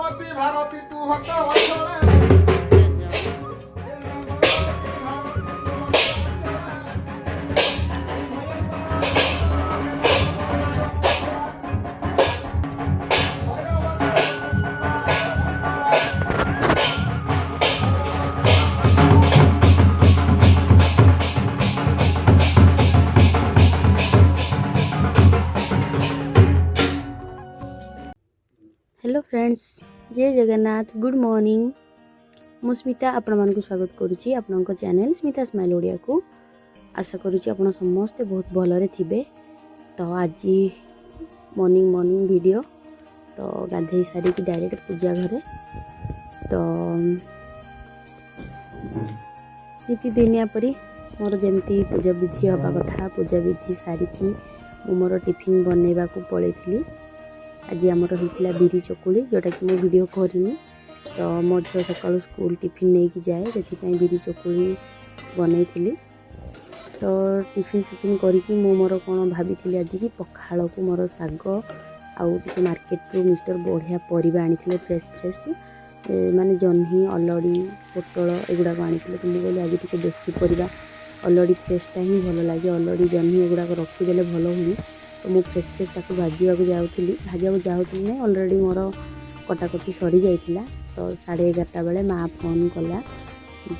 ଭୈରବତୀ ଭାରତୀ ତୁ ଭକ୍ତ ବତ୍ସଳେ। Hello friends, ଜୟ Jagannath, good morning. ମୁଁ ସ୍ମିତା ଆପଣମାନଙ୍କୁ ସ୍ୱାଗତ କରୁଛି ଆପଣଙ୍କ ଚ୍ୟାନେଲ୍ ସ୍ମିତା ସ୍ମାଇଲ୍ ଓଡ଼ିଆକୁ। ଆଶା କରୁଛି ଆପଣ ସମସ୍ତେ ବହୁତ ଭଲରେ ଥିବେ। ତ ଆଜି ମର୍ଣ୍ଣିଂ ମର୍ଣ୍ଣିଂ ଭିଡ଼ିଓ। ତ ଗାଧେଇ ସାରିକି ଡାଇରେକ୍ଟ ପୂଜା ଘରେ। ତ ନିତିଦିନିଆ ପରି ମୋର ଯେମିତି ପୂଜା ବିଧି ହେବା କଥା, ପୂଜା ବିଧି ସାରିକି ମୁଁ ମୋର ଟିଫିନ୍ ବନେଇବାକୁ ପଳେଇଥିଲି। ଆଜି ଆମର ହେଇଥିଲା ବିରି ଚକୁଳି, ଯେଉଁଟାକି ମୁଁ ଭିଡ଼ିଓ କରିନି। ତ ମୋ ଝିଅ ସକାଳୁ ସ୍କୁଲ ଟିଫିନ୍ ନେଇକି ଯାଏ, ସେଥିପାଇଁ ବିରି ଚକୁଳି ବନେଇଥିଲି। ତ ଟିଫିନ୍ ଫିଫିନ୍ କରିକି ମୁଁ ମୋର କ'ଣ ଭାବିଥିଲି ଆଜିକି ପଖାଳକୁ ମୋର ଶାଗ ଆଉ ଟିକେ ମାର୍କେଟରୁ ମିଷ୍ଟର ବଢ଼ିଆ ପରିବା ଆଣିଥିଲେ, ଫ୍ରେଶ୍ ଫ୍ରେଶ୍, ମାନେ ଜହ୍ନି, ଅଲଡ଼ି, ପୋଟଳ ଏଗୁଡ଼ାକ ଆଣିଥିଲେ। ତ ମୁଁ କହିଲି ଆଜି ଟିକେ ଦେଶୀ ପରିବା, ଅଲଡ଼ି ଫ୍ରେଶ୍ଟା ହିଁ ଭଲ ଲାଗେ। ଅଲଡ଼ି, ଜହ୍ନି ଏଗୁଡ଼ାକ ରଖିଦେଲେ ଭଲ ହୁଏ। ତ ମୁଁ ଫ୍ରେଶ୍ ଫ୍ରେଶ୍ ତାକୁ ଭାଜିବାକୁ ଯାଉଥିଲି, ଭାଜିବାକୁ ଯାଉଥିଲି ନାହିଁ, ଅଲରେଡ଼ି ମୋର କଟାକଟି ସରିଯାଇଥିଲା। ତ 11:30 ବେଳେ ମା ଫୋନ୍ କଲା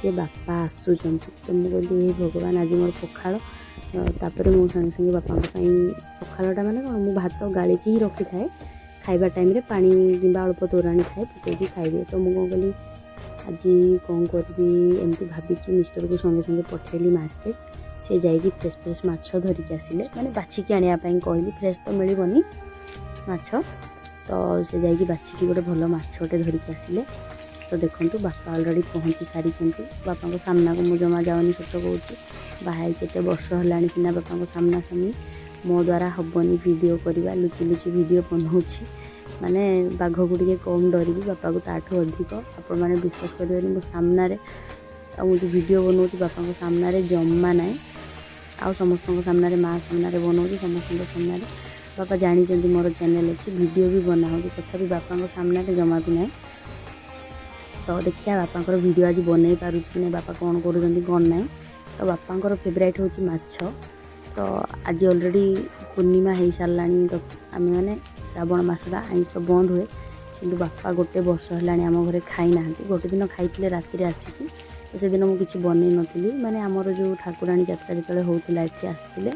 ଯେ ବାପା ଆସୁଛନ୍ତି। ତ ମୁଁ କହିଲି, ହେ ଭଗବାନ, ଆଜି ମୋର ପଖାଳ। ତାପରେ ମୁଁ ସାଙ୍ଗେ ସାଙ୍ଗେ ବାପାଙ୍କ ପାଇଁ ପଖାଳଟା, ମାନେ କ'ଣ, ମୁଁ ଭାତ ଗାଳିକି ହିଁ ରଖିଥାଏ। ଖାଇବା ଟାଇମ୍ରେ ପାଣି କିମ୍ବା ଅଳ୍ପ ତୋରାଣି ଥାଏ, ପକେଇକି ଖାଇଦିଏ। ତ ମୁଁ କ'ଣ କଲି, ଆଜି କ'ଣ କରିବି ଏମିତି ଭାବିକି ମିଷ୍ଟରକୁ ସଙ୍ଗେ ସଙ୍ଗେ ପଠେଇଲି ମାର୍କେଟ। ସେ ଯାଇକି ଫ୍ରେଶ୍ ଫ୍ରେଶ୍ ମାଛ ଧରିକି ଆସିଲେ, ମାନେ ବାଛିକି ଆଣିବା ପାଇଁ କହିଲି, ଫ୍ରେଶ୍ ତ ମିଳିବନି ମାଛ। ତ ସେ ଯାଇକି ବାଛିକି ଗୋଟେ ଭଲ ମାଛଟେ ଧରିକି ଆସିଲେ। ତ ଦେଖନ୍ତୁ, ବାପା ଅଲରେଡ଼ି ପହଞ୍ଚି ସାରିଛନ୍ତି। ବାପାଙ୍କ ସାମ୍ନାକୁ ମୁଁ ଜମା ଯାଉନି, ସତ କହୁଛି। ବାହା ହେଇକି କେତେ ବର୍ଷ ହେଲାଣି ସିନା, ବାପାଙ୍କ ସାମ୍ନାସାମ୍ନି ମୋ ଦ୍ୱାରା ହେବନି ଭିଡ଼ିଓ କରିବା। ଲୁଚି ଲୁଚି ଭିଡ଼ିଓ ବନାଉଛି। ମାନେ ବାଘକୁ ଟିକେ କମ୍ ଡରିବି, ବାପାକୁ ତାଠୁ ଅଧିକ। ଆପଣମାନେ ବିଶ୍ୱାସ କରିବେନି, ମୋ ସାମ୍ନାରେ ଆଉ ମୁଁ ଯେଉଁ ଭିଡ଼ିଓ ବନାଉଛି ବାପାଙ୍କ ସାମ୍ନାରେ ଜମା ନାହିଁ। ଆଉ ସମସ୍ତଙ୍କ ସାମ୍ନାରେ, ମା ସାମ୍ନାରେ ବନାଉଛି, ସମସ୍ତଙ୍କ ସାମ୍ନାରେ। ବାପା ଜାଣିଛନ୍ତି ମୋର ଚ୍ୟାନେଲ୍ ଅଛି, ଭିଡ଼ିଓ ବି ବନା ହେଉଛି, ତଥାପି ବାପାଙ୍କ ସାମ୍ନାରେ ଜମା ବି ନାହିଁ। ତ ଦେଖିବା ବାପାଙ୍କର ଭିଡ଼ିଓ ଆଜି ବନେଇ ପାରୁଛି କି ନାହିଁ, ବାପା କ'ଣ କରୁଛନ୍ତି କ'ଣ ନାହିଁ। ତ ବାପାଙ୍କର ଫେଭରାଇଟ୍ ହେଉଛି ମାଛ। ତ ଆଜି ଅଲରେଡ଼ି ପୂର୍ଣ୍ଣିମା ହେଇସାରିଲାଣି। ତ ଆମେମାନେ ଶ୍ରାବଣ ମାସଟା ଆଇଁଷ ବନ୍ଦ ହୁଏ, କିନ୍ତୁ ବାପା ଗୋଟେ ବର୍ଷ ହେଲାଣି ଆମ ଘରେ ଖାଇନାହାନ୍ତି। ଗୋଟେ ଦିନ ଖାଇଥିଲେ ରାତିରେ ଆସିକି। ତ ସେଦିନ ମୁଁ କିଛି ବନେଇ ନଥିଲି। ମାନେ ଆମର ଯେଉଁ ଠାକୁରାଣୀ ଯାତ୍ରା ଯେତେବେଳେ ହେଉଥିଲା, ଏଠି ଆସିଥିଲେ।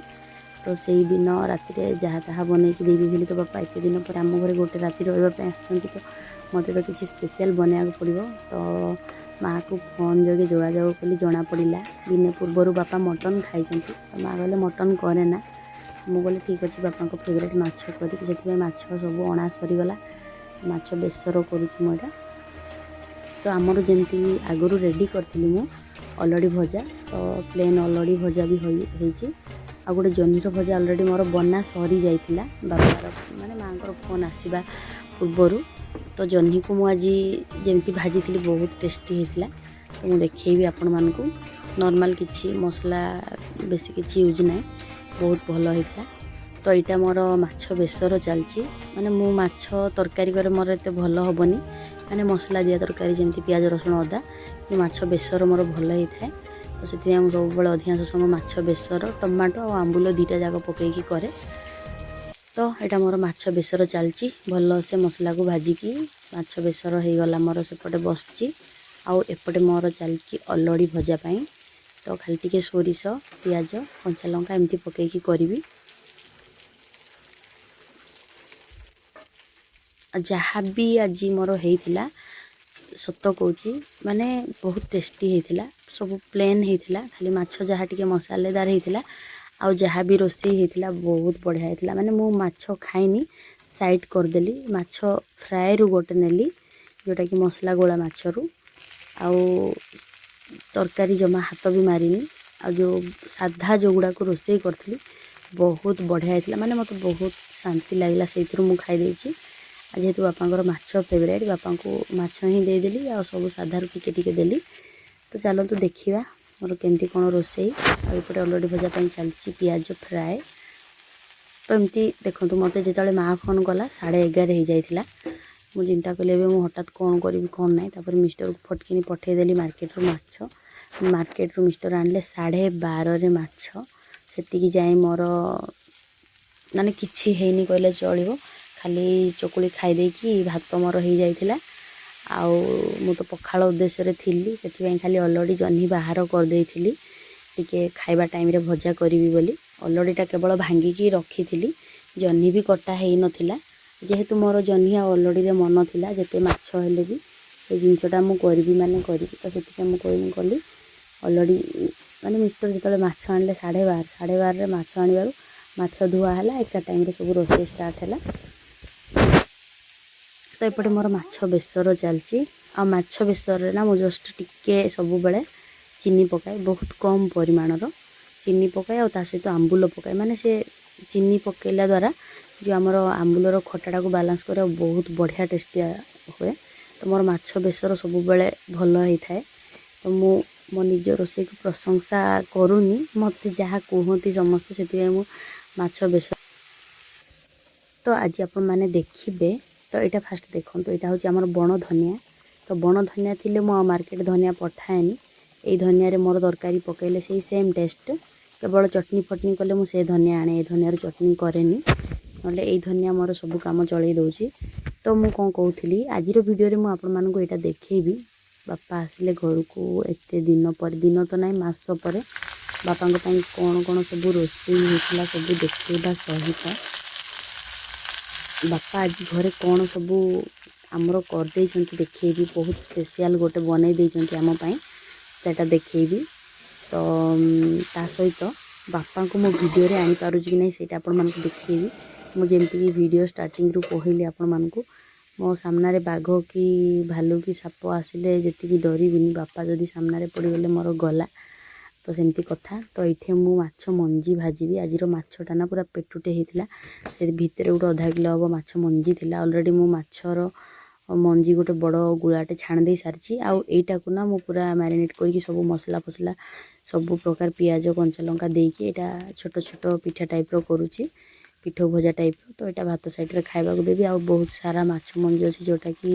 ତ ସେଇଦିନ ରାତିରେ ଯାହା ତାହା ବନେଇକି ଦେଇଦେଇଥିଲି। ତ ବାପା ଏତେ ଦିନ ପରେ ଆମ ଘରେ ଗୋଟେ ରାତି ରହିବା ପାଇଁ ଆସିଛନ୍ତି, ତ ମୋତେ ତ କିଛି ସ୍ପେଶିଆଲ୍ ବନେଇବାକୁ ପଡ଼ିବ। ତ ମାଆକୁ ଫୋନ୍ ଯୋଗେ ଯୋଗାଯୋଗ କଲି, ଜଣାପଡ଼ିଲା ଦିନେ ପୂର୍ବରୁ ବାପା ମଟନ୍ ଖାଇଛନ୍ତି। ତ ମାଆ କହିଲେ ମଟନ୍ କରେ ନା। ମୁଁ କହିଲି ଠିକ୍ ଅଛି, ବାପାଙ୍କ ଫେଭରାଇଟ୍ ମାଛ କରିବି। ସେଥିପାଇଁ ମାଛ ସବୁ ଅଣା ସରିଗଲା। ମାଛ ବେସର କରୁଛି ମୁଁ ଏଇଟା। ତ ଆମର ଯେମିତି ଆଗରୁ ରେଡ଼ି କରିଥିଲି ମୁଁ ଅଲଡ଼ି ଭଜା, ତ ପ୍ଲେନ୍ ଅଲଡ଼ି ଭଜା ବି ହେଇଛି। ଆଉ ଗୋଟେ ଜହ୍ନିର ଭଜା ଅଲରେଡ଼ି ମୋର ବନା ସରିଯାଇଥିଲା ବାପାର, ମାନେ ମାଆଙ୍କର ଫୋନ୍ ଆସିବା ପୂର୍ବରୁ। ତ ଜହ୍ନିକୁ ମୁଁ ଆଜି ଯେମିତି ଭାଜିଥିଲି, ବହୁତ ଟେଷ୍ଟି ହେଇଥିଲା। ତ ମୁଁ ଦେଖେଇବି ଆପଣମାନଙ୍କୁ। ନର୍ମାଲ୍, କିଛି ମସଲା ବେଶୀ କିଛି ୟୁଜ୍ ନାହିଁ, ବହୁତ ଭଲ ହେଇଥିଲା। ତ ଏଇଟା ମୋର ମାଛ ବେସର ଚାଲିଛି। ମାନେ ମୁଁ ମାଛ ତରକାରୀ କରେ, ମୋର ଏତେ ଭଲ ହେବନି, ମାନେ ମସଲା ଦିଆ ତରକାରୀ ଯେମିତି ପିଆଜ, ରସୁଣ, ଅଦା। କିନ୍ତୁ ମାଛ ବେସର ମୋର ଭଲ ହେଇଥାଏ। ତ ସେଥିପାଇଁ ମୁଁ ସବୁବେଳେ ଅଧିକାଂଶ ସମୟ ମାଛ ବେସର ଟମାଟୋ ଆଉ ଆମ୍ବୁଲ ଦୁଇଟା ଯାକ ପକେଇକି କରେ। ତ ଏଇଟା ମୋର ମାଛ ବେସର ଚାଲିଛି। ଭଲସେ ମସଲାକୁ ଭାଜିକି ମାଛ ବେସର ହେଇଗଲା ମୋର, ସେପଟେ ବସିଛି। ଆଉ ଏପଟେ ମୋର ଚାଲିଛି ଅଲଡ଼ି ଭଜା ପାଇଁ। ତ ଖାଲି ଟିକେ ସୋରିଷ, ପିଆଜ, କଞ୍ଚା ଲଙ୍କା ଏମିତି ପକେଇକି କରିବି। ଆଉ ଯାହା ବି ଆଜି ମୋର ହେଇଥିଲା, ସତ କହୁଛି, ମାନେ ବହୁତ ଟେଷ୍ଟି ହେଇଥିଲା। ସବୁ ପ୍ଲେନ୍ ହେଇଥିଲା, ଖାଲି ମାଛ ଯାହା ଟିକେ ମସାଲେଦାର ହେଇଥିଲା। ଆଉ ଯାହା ବି ରୋଷେଇ ହେଇଥିଲା ବହୁତ ବଢ଼ିଆ ହେଇଥିଲା। ମାନେ ମୁଁ ମାଛ ଖାଇନି, ସାଇଡ଼୍ କରିଦେଲି। ମାଛ ଫ୍ରାଏରୁ ଗୋଟେ ନେଲି, ଯେଉଁଟାକି ମସଲା ଗୋଳା ମାଛରୁ। ଆଉ ତରକାରୀ ଜମା ହାତ ବି ମାରିନି। ଆଉ ଯେଉଁ ସାଧା ଯେଉଁଗୁଡ଼ାକୁ ରୋଷେଇ କରିଥିଲି, ବହୁତ ବଢ଼ିଆ ହେଇଥିଲା। ମାନେ ମୋତେ ବହୁତ ଶାନ୍ତି ଲାଗିଲା, ସେଇଥିରୁ ମୁଁ ଖାଇ ଦେଇଛି। ଆଉ ଯେହେତୁ ବାପାଙ୍କର ମାଛ ଫେଭରାଇଟ୍, ବାପାଙ୍କୁ ମାଛ ହିଁ ଦେଇଦେଲି ଆଉ ସବୁ ସାଧାରୁ ଟିକେ ଟିକେ ଦେଲି। ତ ଚାଲନ୍ତୁ ଦେଖିବା ମୋର କେମିତି କ'ଣ ରୋଷେଇ। ଆଉ ଏପଟେ ଅଲଡ଼ି ଭଜା ପାଇଁ ଚାଲିଛି ପିଆଜ ଫ୍ରାଏ। ତ ଏମିତି ଦେଖନ୍ତୁ, ମୋତେ ଯେତେବେଳେ ମାଆ ଫୋନ୍ କଲା 11:30 ହେଇଯାଇଥିଲା। ମୁଁ ଚିନ୍ତା କଲି ଏବେ ମୁଁ ହଠାତ୍ କ'ଣ କରିବି କ'ଣ ନାହିଁ। ତାପରେ ମିଷ୍ଟରକୁ ଫଟକିନି ପଠେଇଦେଲି ମାର୍କେଟରୁ ମାଛ। ମାର୍କେଟରୁ ମିଷ୍ଟର ଆଣିଲେ 12:30ରେ ମାଛ। ସେତିକି ଯାଏଁ ମୋର ମାନେ କିଛି ହେଇନି କହିଲେ ଚଳିବ। ଖାଲି ଚକୁଳି ଖାଇ ଦେଇକି ଭାତ ମୋର ହେଇଯାଇଥିଲା। ଆଉ ମୁଁ ତ ପଖାଳ ଉଦ୍ଦେଶ୍ୟରେ ଥିଲି, ସେଥିପାଇଁ ଖାଲି ଅଲଡ଼ି ଜହ୍ନି ବାହାର କରିଦେଇଥିଲି ଟିକେ ଖାଇବା ଟାଇମ୍ରେ ଭଜା କରିବି ବୋଲି। ଅଲଡ଼ିଟା କେବଳ ଭାଙ୍ଗିକି ରଖିଥିଲି, ଜହ୍ନି ବି କଟା ହେଇନଥିଲା। ଯେହେତୁ ମୋର ଜହ୍ନି ଆଉ ଅଲଡ଼ିରେ ମନ ଥିଲା, ଯେତେ ମାଛ ହେଲେ ବି ସେ ଜିନିଷଟା ମୁଁ କରିବି ମାନେ କରିବି, ତ ସେଥିପାଇଁ ମୁଁ କଲି ଅଲଡ଼ି। ମାନେ ମିଷ୍ଟର ଯେତେବେଳେ ମାଛ ଆଣିଲେ 12:30, 12:30ରେ ମାଛ ଆଣିବାରୁ ମାଛ ଧୁଆ ହେଲା, ଏକା ଟାଇମ୍ରେ ସବୁ ରୋଷେଇ ଷ୍ଟାର୍ଟ ହେଲା। ତ ଏପଟେ ମୋର ମାଛ ବେସର ଚାଲିଛି। ଆଉ ମାଛ ବେସରରେ ନା ମୁଁ ଜଷ୍ଟ ଟିକେ ସବୁବେଳେ ଚିନି ପକାଏ, ବହୁତ କମ୍ ପରିମାଣର ଚିନି ପକାଏ, ଆଉ ତା ସହିତ ଆମ୍ବୁଲ ପକାଏ। ମାନେ ସେ ଚିନି ପକାଇଲା ଦ୍ୱାରା ଯେଉଁ ଆମର ଆମ୍ବୁଲର ଖଟାଟାକୁ ବାଲାନ୍ସ କରେ ଆଉ ବହୁତ ବଢ଼ିଆ ଟେଷ୍ଟିଆ ହୁଏ। ତ ମୋର ମାଛ ବେସର ସବୁବେଳେ ଭଲ ହେଇଥାଏ। ତ ମୁଁ ମୋ ନିଜ ରୋଷେଇକୁ ପ୍ରଶଂସା କରୁନି, ମୋତେ ଯାହା କୁହନ୍ତି ସମସ୍ତେ, ସେଥିପାଇଁ ମୁଁ ମାଛ ବେସର। ତ ଆଜି ଆପଣମାନେ ଦେଖିବେ। ତ ଏଇଟା ଫାଷ୍ଟ ଦେଖନ୍ତୁ, ଏଇଟା ହେଉଛି ଆମର ବଣ ଧନିଆ। ତ ବଣ ଧନିଆ ଥିଲେ ମୁଁ ଆଉ ମାର୍କେଟ ଧନିଆ ପଠାଏନି। ଏଇ ଧନିଆରେ ମୋର ତରକାରୀ ପକାଇଲେ ସେଇ ସେମ୍ ଟେଷ୍ଟ। କେବଳ ଚଟଣି ଫଟନି କଲେ ମୁଁ ସେ ଧନିଆ ଆଣେ, ଏ ଧନିଆରୁ ଚଟଣି କରେନି। ନହେଲେ ଏଇ ଧନିଆ ମୋର ସବୁ କାମ ଚଳେଇ ଦେଉଛି। ତ ମୁଁ କ'ଣ କହୁଥିଲି, ଆଜିର ଭିଡ଼ିଓରେ ମୁଁ ଆପଣମାନଙ୍କୁ ଏଇଟା ଦେଖେଇବି। ବାପା ଆସିଲେ ଘରକୁ ଏତେ ଦିନ ପରେ, ଦିନ ତ ନାହିଁ ମାସ ପରେ, ବାପାଙ୍କ ପାଇଁ କ'ଣ କ'ଣ ସବୁ ରୋଷେଇ ହେଇଥିଲା ସବୁ ଦେଖେଇବା ସହିତ ବାପା ଆଜି ଘରେ କ'ଣ ସବୁ ଆମର କରିଦେଇଛନ୍ତି ଦେଖେଇବି। ବହୁତ ସ୍ପେଶିଆଲ୍ ଗୋଟେ ବନେଇ ଦେଇଛନ୍ତି ଆମ ପାଇଁ, ସେଇଟା ଦେଖେଇବି। ତ ତା ସହିତ ବାପାଙ୍କୁ ମୁଁ ଭିଡ଼ିଓରେ ଆଣିପାରୁଛି କି ନାହିଁ ସେଇଟା ଆପଣମାନଙ୍କୁ ଦେଖେଇବି। ମୁଁ ଯେମିତିକି ଭିଡ଼ିଓ ଷ୍ଟାର୍ଟିଂରୁ କହିଲି ଆପଣମାନଙ୍କୁ, ମୋ ସାମ୍ନାରେ ବାଘ କି ଭାଲୁ କି ସାପ ଆସିଲେ ଯେତିକି ଡରିବିନି, ବାପା ଯଦି ସାମ୍ନାରେ ପଡ଼ିଗଲେ ମୋର ଗଲା। ତ ସେମିତି କଥା। ତ ଏଇଠି ମୁଁ ମାଛ ମଞ୍ଜି ଭାଜିବି। ଆଜିର ମାଛଟା ନା ପୁରା ପେଟୁଟେ ହେଇଥିଲା, ସେ ଭିତରେ ଗୋଟେ ଅଧା କିଲୋ ହେବ ମାଛ ମଞ୍ଜି ଥିଲା। ଅଲରେଡ଼ି ମୁଁ ମାଛର ମଞ୍ଜି ଗୋଟେ ବଡ଼ ଗୁଳାଟେ ଛାଣି ଦେଇ ସାରିଛି। ଆଉ ଏଇଟାକୁ ନା ମୁଁ ପୁରା ମ୍ୟାରିନେଟ୍ କରିକି ସବୁ ମସଲା ଫସଲା ସବୁ ପ୍ରକାର ପିଆଜ କଞ୍ଚା ଲଙ୍କା ଦେଇକି ଏଇଟା ଛୋଟ ଛୋଟ ପିଠା ଟାଇପ୍ର କରୁଛି, ପିଠଉ ଭଜା ଟାଇପ୍ର। ତ ଏଇଟା ଭାତ ସାଇଡ଼୍ରେ ଖାଇବାକୁ ଦେବି। ଆଉ ବହୁତ ସାରା ମାଛ ମଞ୍ଜି ଅଛି, ଯେଉଁଟାକି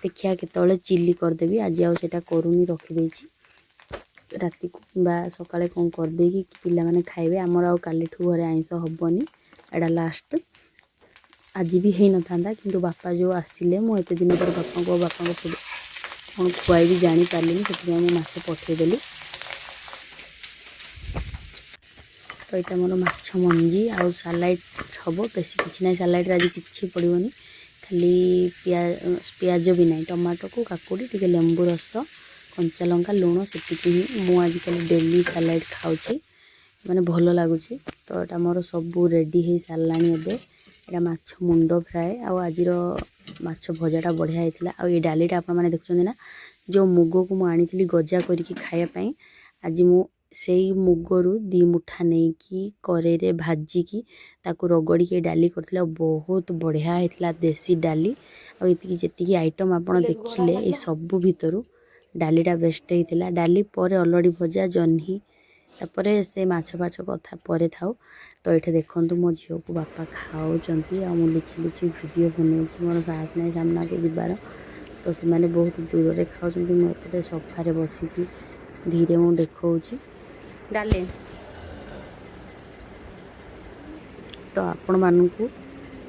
ଦେଖିବା କେତେବେଳେ ଚିଲି କରିଦେବି। ଆଜି ଆଉ ସେଇଟା କରୁନି, ରଖିଦେଇଛି, ରାତିକୁ କିମ୍ବା ସକାଳେ କ'ଣ କରିଦେଇକି ପିଲାମାନେ ଖାଇବେ। ଆମର ଆଉ କାଲିଠୁ ଘରେ ଆଇଁଷ ହେବନି, ଏଇଟା ଲାଷ୍ଟ। ଆଜି ବି ହେଇନଥାନ୍ତା, କିନ୍ତୁ ବାପା ଯେଉଁ ଆସିଲେ, ମୁଁ ଏତେ ଦିନ ପରେ ବାପାଙ୍କୁ ଆଉ ବାପାଙ୍କ କ'ଣ ଖୁଆଇବି ଜାଣିପାରିଲିନି, ସେଥିପାଇଁ ମୁଁ ମାଛ ପଠେଇଦେଲି। ତ ଏଇଟା ମୋର ମାଛ ମଞ୍ଜି ଆଉ ସାଲାଡ଼ ହେବ, ବେଶୀ କିଛି ନାହିଁ। ସାଲାଡ଼ରେ ଆଜି କିଛି ପଡ଼ିବନି, ଖାଲି ପିଆଜ ବି ନାହିଁ, ଟମାଟୋକୁ କାକୁଡ଼ି, ଟିକେ ଲେମ୍ବୁ ରସ, କଞ୍ଚା ଲଙ୍କା, ଲୁଣ, ସେତିକି ହିଁ। ମୁଁ ଆଜିକାଲି ଡେଲି ସାଲାଡ଼ ଖାଉଛି, ମାନେ ଭଲ ଲାଗୁଛି। ତ ଏଇଟା ମୋର ସବୁ ରେଡ଼ି ହେଇସାରିଲାଣି ଏବେ। ଏଇଟା ମାଛ ମୁଣ୍ଡ ଫ୍ରାଏ, ଆଉ ଆଜିର ମାଛ ଭଜାଟା ବଢ଼ିଆ ହେଇଥିଲା। ଆଉ ଏଇ ଡାଲିଟା ଆପଣମାନେ ଦେଖୁଛନ୍ତି ନା, ଯେଉଁ ମୁଗକୁ ମୁଁ ଆଣିଥିଲି ଗଜା କରିକି ଖାଇବା ପାଇଁ, ଆଜି ମୁଁ ସେଇ ମୁଗରୁ 2 ମୁଠା ନେଇକି କରେଇରେ ଭାଜିକି ତାକୁ ରଗଡ଼ିକି ଏ ଡାଲି କରିଥିଲି, ଆଉ ବହୁତ ବଢ଼ିଆ ହେଇଥିଲା ଦେଶୀ ଡାଲି। ଆଉ ଏତିକି ଯେତିକି ଆଇଟମ୍ ଆପଣ ଦେଖିଲେ, ଏ ସବୁ ଭିତରୁ ଡାଲିଟା ବେଷ୍ଟ ହେଇଥିଲା। ଡାଲି ପରେ ଅଲଡ଼ି ଭଜା, ଜହ୍ନି, ତାପରେ ସେ ମାଛ ଫାଛ କଥା ପରେ ଥାଉ। ତ ଏଇଠି ଦେଖନ୍ତୁ ମୋ ଝିଅକୁ ବାପା ଖାଉଛନ୍ତି, ଆଉ ମୁଁ ଲୁଚି ଲୁଚି ଭିଡ଼ିଓ ବନଉଛି। ମୋର ସାହସ ନାହିଁ ସାମ୍ନାକୁ ଯିବାର। ତ ସେମାନେ ବହୁତ ଦୂରରେ ଖାଉଛନ୍ତି, ମୁଁ ଏପଟେ ସୋଫାରେ ବସିକି ଧୀରେ ମୁଁ ଦେଖାଉଛି ଡାଲି। ତ ଆପଣମାନଙ୍କୁ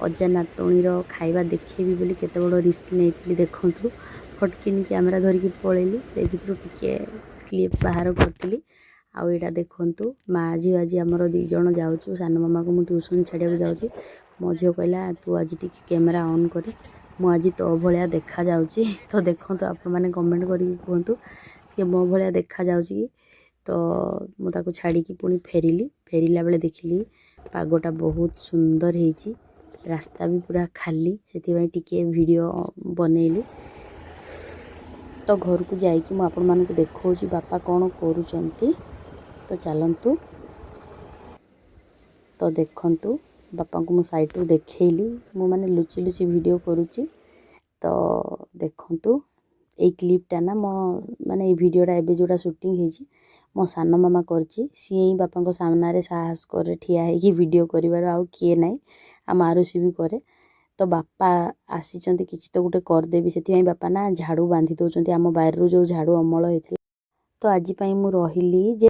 ଅଜା ନାତୁଣୀର ଖାଇବା ଦେଖେଇବି ବୋଲି କେତେ ବଡ଼ ରିସ୍କ ନେଇଥିଲି ଦେଖନ୍ତୁ। ଫଟକିନି କ୍ୟାମେରା ଧରିକି ପଳେଇଲି, ସେ ଭିତରୁ ଟିକେ କ୍ଲିପ୍ ବାହାର କରିଥିଲି। ଆଉ ଏଇଟା ଦେଖନ୍ତୁ, ମା ଝିଅ ଆଜି ଆମର 2 ଜଣ ଯାଉଛୁ। ସାନ ମାମାକୁ ମୁଁ ଟ୍ୟୁସନ୍ ଛାଡ଼ିବାକୁ ଯାଉଛି। ମୋ ଝିଅ କହିଲା ତୁ ଆଜି ଟିକେ କ୍ୟାମେରା ଅନ୍ କରେ, ମୁଁ ଆଜି ତୋ ଭଳିଆ ଦେଖାଯାଉଛି। ତ ଦେଖନ୍ତୁ ଆପଣମାନେ କମେଣ୍ଟ କରିକି କୁହନ୍ତୁ ସିଏ ମୋ ଭଳିଆ ଦେଖାଯାଉଛି କି। ତ ମୁଁ ତାକୁ ଛାଡ଼ିକି ପୁଣି ଫେରିଲି। ଫେରିଲା ବେଳେ ଦେଖିଲି ପାଗଟା ବହୁତ ସୁନ୍ଦର ହେଇଛି, ରାସ୍ତା ବି ପୁରା ଖାଲି, ସେଥିପାଇଁ ଟିକେ ଭିଡ଼ିଓ ବନେଇଲି। ତ ଘରକୁ ଯାଇକି ମୁଁ ଆପଣମାନଙ୍କୁ ଦେଖାଉଛି ବାପା କ'ଣ କରୁଛନ୍ତି। ତ ଚାଲନ୍ତୁ। ତ ଦେଖନ୍ତୁ ବାପାଙ୍କୁ ମୁଁ ସାଇଡ଼ରୁ ଦେଖେଇଲି, ମୁଁ ମାନେ ଲୁଚି ଲୁଚି ଭିଡ଼ିଓ କରୁଛି। ତ ଦେଖନ୍ତୁ ଏଇ କ୍ଲିପ୍ଟା ନା ମୋ ମାନେ ଏଇ ଭିଡ଼ିଓଟା ଏବେ ଯେଉଁଟା ସୁଟିଂ ହେଇଛି ମୋ ସାନ ମାମା କରିଛି। ସିଏ ହିଁ ବାପାଙ୍କ ସାମ୍ନାରେ ସାହସ କରେ ଠିଆ ହେଇକି ଭିଡ଼ିଓ କରିବାର, ଆଉ କିଏ ନାହିଁ। ଆଉ ମାରୁଷି ବି କରେ। ତ ତ ବାପା ଆସିଛନ୍ତି, କିଛି ତ ଗୋଟେ କରିଦେବି, ସେଥିପାଇଁ ବାପା ନା ଝାଡ଼ୁ ବାନ୍ଧି ଦେଉଛନ୍ତି, ଆମ ବାରିରୁ ଯେଉଁ ଝାଡ଼ୁ ଅମଳ ହେଇଥିଲା। ତ ଆଜି ପାଇଁ ମୁଁ ରହିଲି ଯେ।